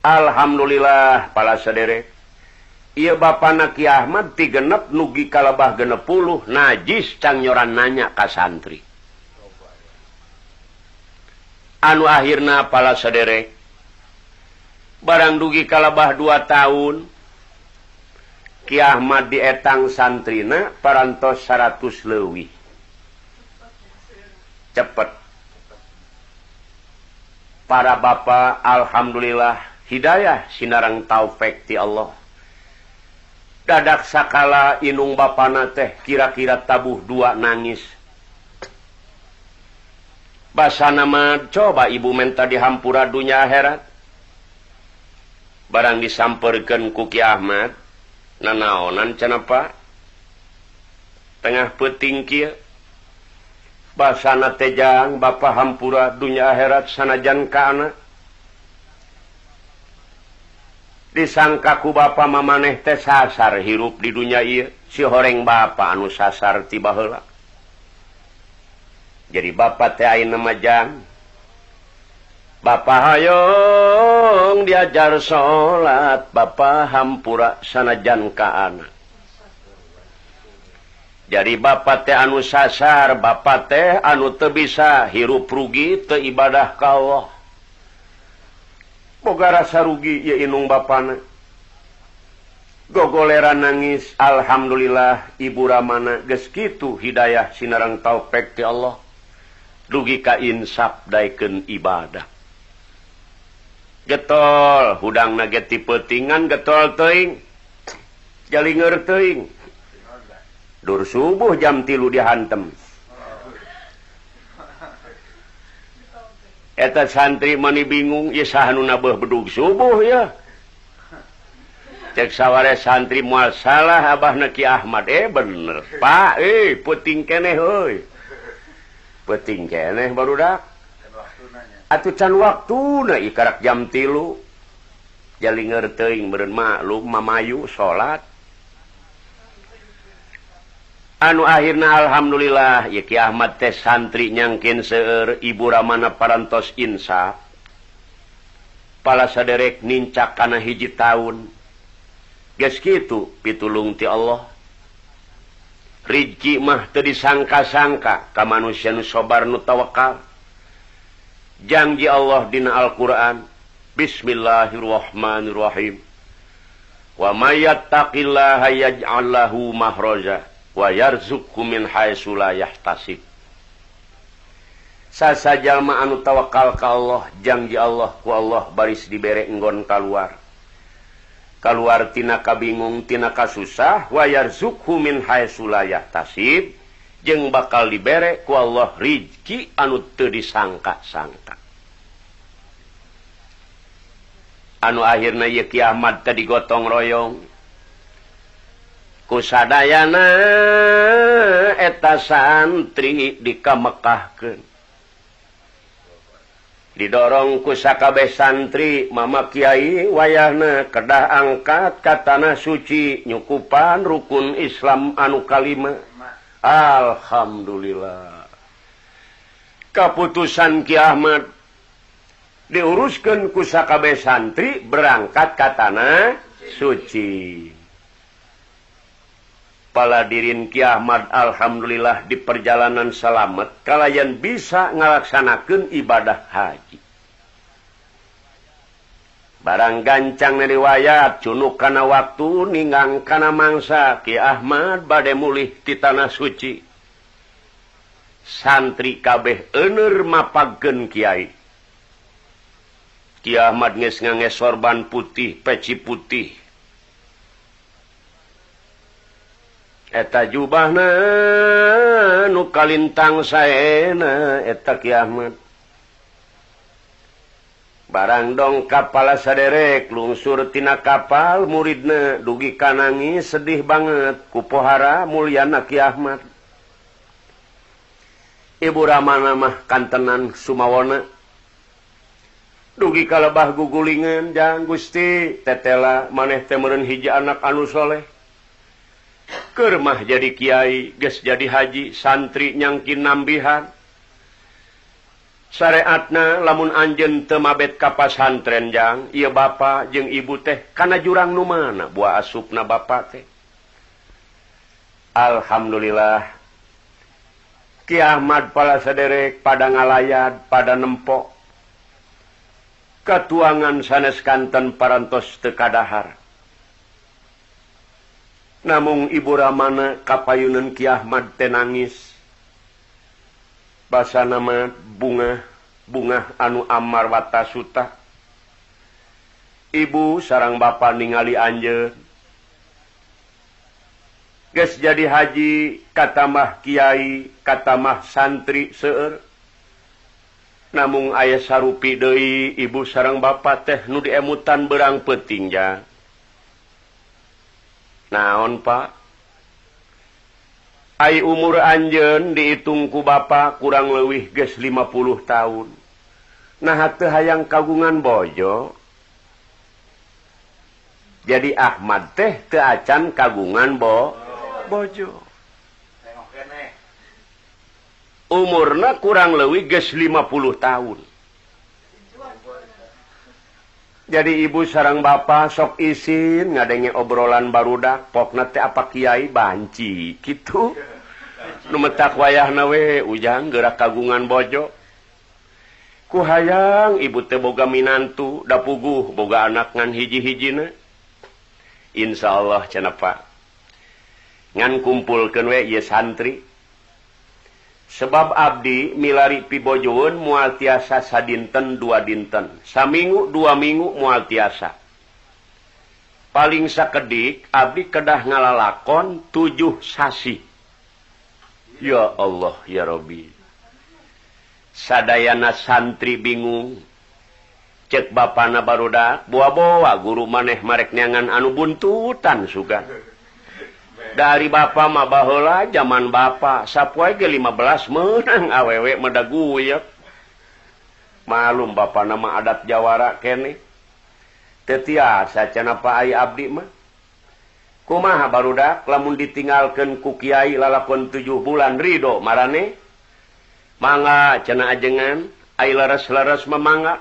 Alhamdulillah pala saderek. Ieu bapana Ki Ahmad ti genep nugi kalebah 60 najis cangyoran nanya ka santri. Anu akhirna pala saderek barang dugi kalebah 2 tahun Ki Ahmad dietang santrina parantos 100 leuwih. Cepet. Para bapak alhamdulillah hidayah sinarang taufik ti Allah. Dadak sakala inung bapana teh kira-kira tabuh 2 nangis. Basana mah coba ibu menta dihampura dunya akhirat. Barang disamperkeun ku Ki Ahmad, nanaonan cenah Pak? Tengah peuting kieu. Basana teh jang bapa hampura dunya akhirat sanajan ka anak. Disangka ku bapa mamaneh teh sasar hirup di dunya ieu, si horeng bapa anu sasar ti baheula. Jadi bapa teh ayeuna mah jang. Bapa hoyong diajar salat, bapa hampura sanajan ka anak. Jadi bapa teh anu sasar, bapa teh anu teu bisa hirup rugi teu ibadah ka Allah. Boga rasa rugi ieu inung bapana. Gogoleran nangis, alhamdulillah ibu ramana geus kitu hidayah sinarang taufik ti Allah. Dugi ka insaf daekeun ibadah. Getol hudangna ge ti peutingan getol teuing. Jalingeur teuing. Dur subuh jam 3 dihantem. Eta santri mani bingung, ieu saha nu nabeuh bedug subuh ya. Cek saware santri moal salah abahna Ki Ahmad, bener. Pak, peuting keneh euy. Peuting keneh barudak. Atuh can waktuna ieu karak jam 3. Jalinger teuing meureun maklum mamayu salat. Anu akhirna alhamdulillah ieu Ki Ahmad teh santri nyangkin seueur ibu ramana parantos insaf. Pala saderek nincak kana 1 taun. Geus kitu pitulung ti Allah. Rizki mah teu disangka-sangka ka manusia nu sabar nu tawakal. Janji Allah dina Al-Qur'an, Bismillahirrahmanirrahim. Wa may yattaqillaha yaj'al lahu makhraja wa yarzuqhu min haitsu la yahtasib. Sasajalma anu tawakal ka Allah, janji Allah ku Allah baris dibere enggon kaluar. Kaluar tina kabingung tina kasusah, wa yarzuqhu min haitsu la yahtasib, jeung bakal dibere ku Allah rizki anu teu disangka-sangka. Anu akhirna ieu Ki Ahmad teh digotong royong ku sadayana eta santri dikamekahkeun. Didorong ku sakabeh santri mama kiai wayahna kedah angkat ka tanah suci nyukupan rukun Islam anu kalima. Alhamdulillah. Kaputusan Ki Ahmad diuruskeun ku sakabeh santri berangkat ka tanah suci. Paladirin Ki Ahmad alhamdulillah di perjalanan selamat kalayan bisa ngalaksanakeun ibadah haji. Barang gancang riwayat cunuk kana waktu ninggang kana mangsa Ki Ahmad bade mulih ti tanah suci. Santri kabeh euneur mapagkeun kiai. Ki Ahmad geus ngange sorban putih, peci putih. Eta jubahna nu kalintang saena eta Ki Ahmad. Barang dong kapala saderek lungsur tina kapal muridna dugi kanangis sedih banget ku pohara mulyana Ki Ahmad. Ibu Ramana mah kantenan sumawona. Dugi kalebah gugulingan jang Gusti tetela maneh teh meureun hiji anak anu soleh. Keur mah jadi kiai geus jadi haji santri nyangkin nambihan. Syariatna lamun anjeun teu mabet ka pasantren jang, ieu bapa jeung ibu teh kana jurang nu mana buah asupna bapa teh. Alhamdulillah. Ki Ahmad pala saderek pada ngalayat, pada nempok. Katuangan sanes kanten parantos teu kadahar. Namung ibu ramana kapayuneun Ki Ahmad teh nangis. Basa nama bunga, bunga anu amar watasuta. Ibu sarang bapa ningali anjeun. Geus jadi haji katamah kiai, katamah santri seueur. Namung aya sarupi deui ibu sareng bapa teh nu diemutan berang peuting ja. Naon Pak? Ai umur anjeun diitung ku bapa kurang leuwih geus 50 tahun. Nah teu hayang kagungan bojo. Jadi Ahmad teh teu acan kagungan bojo. Umurna kurang leuwih geus 50 tahun. Jadi ibu sareng bapa sok isin ngadenge obrolan barudak, pokna teh apa kiai banci kitu. Nu metak wayahna we ujang geura kagungan bojo. Ku hayang ibu teh boga minantu, da puguh boga anak ngan hiji-hijina. Insyaallah cenah Pak. Ngan kumpulkeun we ieu santri. Sebab abdi milari pibojoeun moal tiasa sadinten dua dinten, saminggu dua minggu moal tiasa. Paling sakedik abdi kedah ngalalakon 7 sasi. Ya Allah ya Rabbi. Sadayana santri bingung. Cek bapana barudak, boa-boa guru maneh marek neangan anu buntutan sugan. Dari bapa mah baheula zaman bapa sapoe ge 15 meunang awewe mah da guyek. Malum bapana mah adat jawara keneh. Teu tiasa cenah pa ai abdi mah. Kumaha barudak lamun ditinggalkeun ku kiai lalakon 7 bulan ridho marane? Mangga cenah ajengan ai leres-leres mah mangga.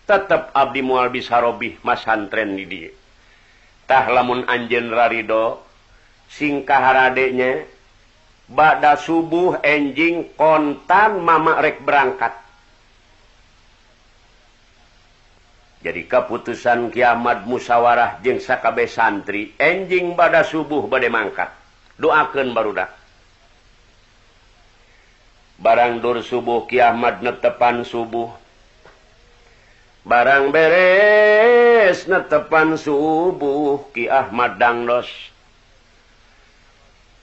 Tetep abdi moal bisa robih masantren di dieu. Tah lamun anjeun rarido singkah haradenya ba'da subuh enjing kontan mama rek berangkat. Jadi keputusan kiamat musyawarah jeung sakabeh santri enjing ba'da subuh bade mangkat. Doakeun barudak. Barang dur subuh kiamat netepan subuh. Barang beres netepan subuh Ki Ahmad dangdos.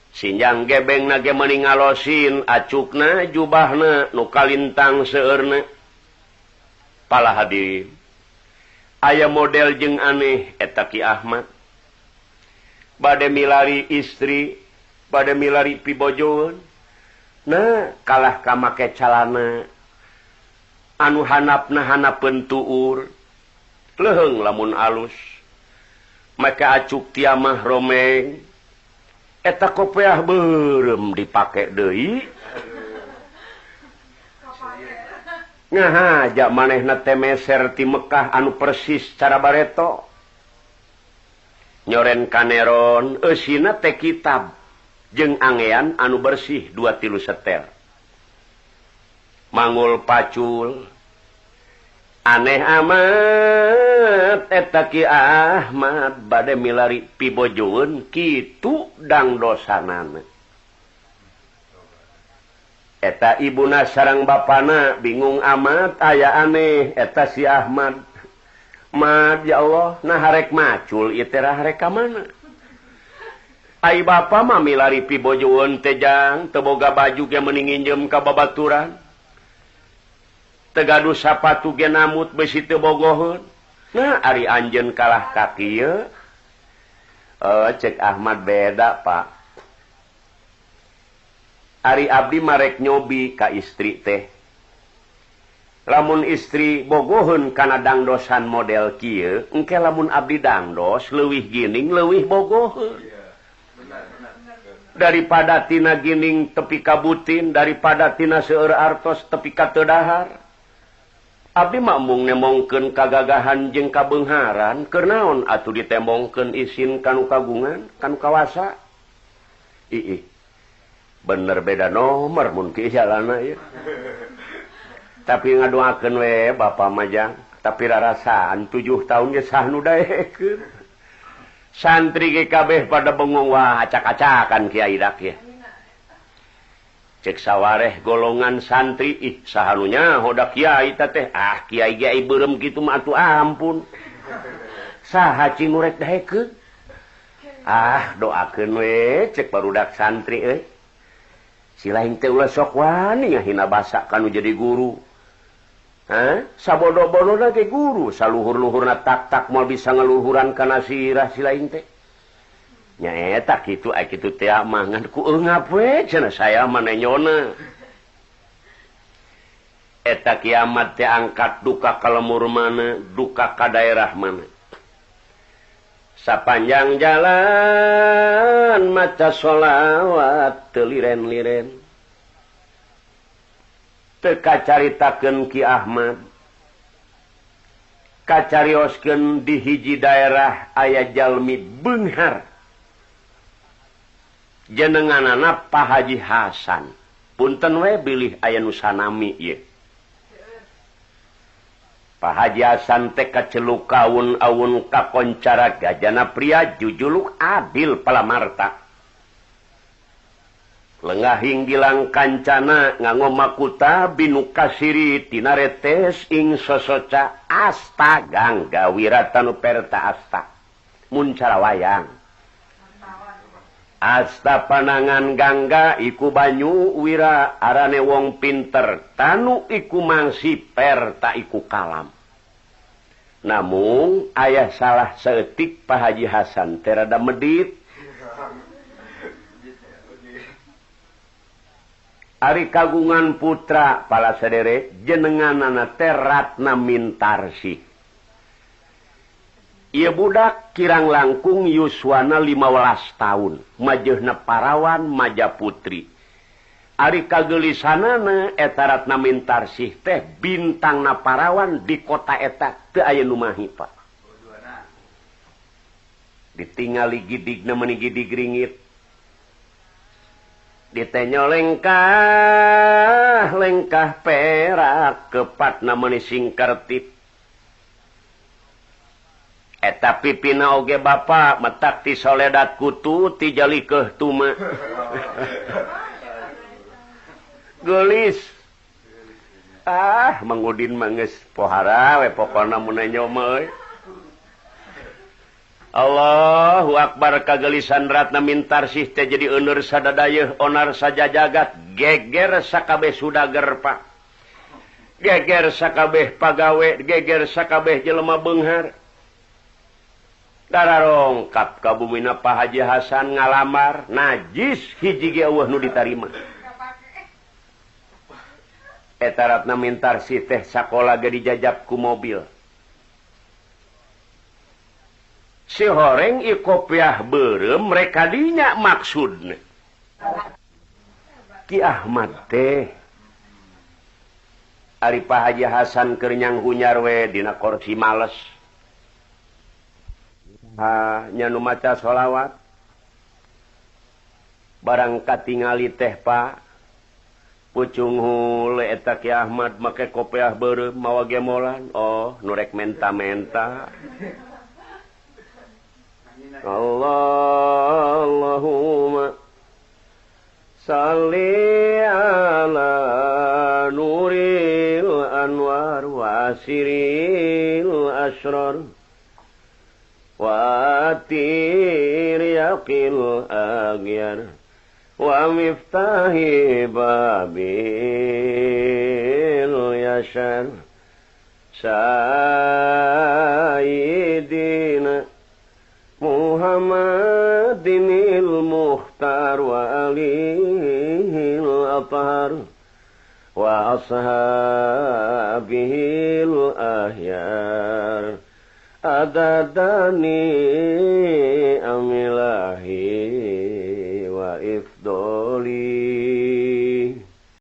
Sinjang gebeng nage meningalosin acukna jubahna nu kalintang seueurna. Pala hadirin. Aya model jeung aneh eta Ki Ahmad. Bade milari istri, bade milari pibojoeun. Nah, kalah ka make calana anu hanapna hanapeun tuur. Leuheung lamun alus. Make acuk tiamah romeng. Eta kopiah beureum dipake deui. Ngahaja manehna teh meser ti Mekah anu persis cara bareto. Nyoren kaneron eusina teh kitab jeung angean anu bersih 2-3 setel. Mangul pacul. Aneh amat eta Ki Ahmad bade milari pibojoeun kitu dangdosanana. Eta ibuna sareng bapana bingung amat aya aneh eta si Ahmad. Mad ya Allah nah harek macul ieu teh harek ka mana? Ai bapa mah milari pibojoeun teh jang teu boga baju ge mending nginjem ka babaturan. Tegaduh sapatu ge namut besi teu bogoheun. Nah ari anjeun kalah ka kieu. Cek Ahmad beda Pak. Ari abdi marek nyobi ka istri teh. Lamun istri bogoheun kana dangdosan model kieu, engke lamun abdi dangdos leuwih gining leuwih bogoheun. Daripada tina gining tepi ka butin, daripada tina seueur artos tepi ka teu dahar. Abdi mah mung nemongkeun kagagahan jeung kabeungharan, keur naon atuh ditembongkeun isin kanu kagungan, kanu kawasa. Ih, bener beda nomor mun kieu jalana ieu. Tapi ngadoakeun we bapa majang, tapi rarasaan 7 tahun ge sah nu daekeun. Santri ge kabeh pada bengong, wah acak-acakan kiai dak ye. Cek sawareh golongan santri, ih saha nu nyaho da kiai teh, ah kiai ge ai beureum kitu mah atuh ampun. Saha cing nu rek daekeun? Ah doakeun we cek barudak santri euy. Si lain teh ulah sok wani ngahina basa kanu jadi guru. Hah? Sabodo-bodona ge guru, saluhur-luhurna tak-tak moal bisa ngeluhuran kana sirah si lain teh. Nya eta kitu ai kitu teh mah ngan ku eungap we cenah saya mah nenyona. Eta kiamat teh angkat duka ka lemur mana, duka ka daerah mana. Sapanjang jalan maca sholawat teu liren-liren. Teu kacaritakeun Ki Ahmad, kacarioskeun di hiji daerah aya jalmi beunghar, jenenganana Pak Haji Hasan. Punten we bilih aya nu sanami ieu. Pak Haji Hasan teh kaceluk awun-awun kakoncara gajana pria jujuluk adil palamarta. Lengahing gilang kancana nganggo makuta binu kasiri tinaretes ing sosoca asta gangga wiratanu perta asta muncara wayang. Asta panangan gangga iku banyu wira arane wong pinter tanu iku mangsi perta iku kalam. Namung ayah salah saeutik Pak Haji Hasan teh rada medit. Ari kagungan putra pala sadere jenenganana teh Ratna Mintarsih. Ieu budak kirang langkung yuswana 15 tahun, majeuhna parawan maja putri. Ari kageulisanana eta Ratna Mintarsih teh bintangna parawan di kota eta teu aya nu mahi, Pak. Ditingali gidigna meuni gidig ringit. Ditenyo lengkah lengkah perak kepatna meuni singkertip. Eta pipina oge bapa metak ti soledat kutu ti jalikeuh tuma. Geulis. Ah, Mangudin mah geus pohara we pokona mun nenyo mah euy. Allahu Akbar kagelisan Ratna Mintarsih teh jadi euneur sadadayeuh onar sajajagat geger sakabeh sudager Pak. Geger sakabeh pagawe, geger sakabeh jelema beunghar. Dararongkap ka bumina Pak Haji Hasan ngalamar najis hiji ge eueuh nu ditarima. Eta Ratna Mintarsih teh sakola ge dijajab ku mobil. Si horeng ieu kopiah beureum rek kadinya maksudna. Ki Ahmad teh ari Pak Haji Hasan keur nyanghunyar we dina kursi males. Ha nya nu maca sholawat. Barang katingali teh Pak pucung hule eta Ki Ahmad make kopiah beureum mawa gemolan. Oh, nu rek menta-menta. Allahumma salli ala nuril anwar wa asiril asrar wa tiryaqil agyar wa miftahi babil yashar sayyidina Muhammadinil Mukhtar wa alihil athar wa ashabihil ahyar adadani amilahi wa if Waladhdallin.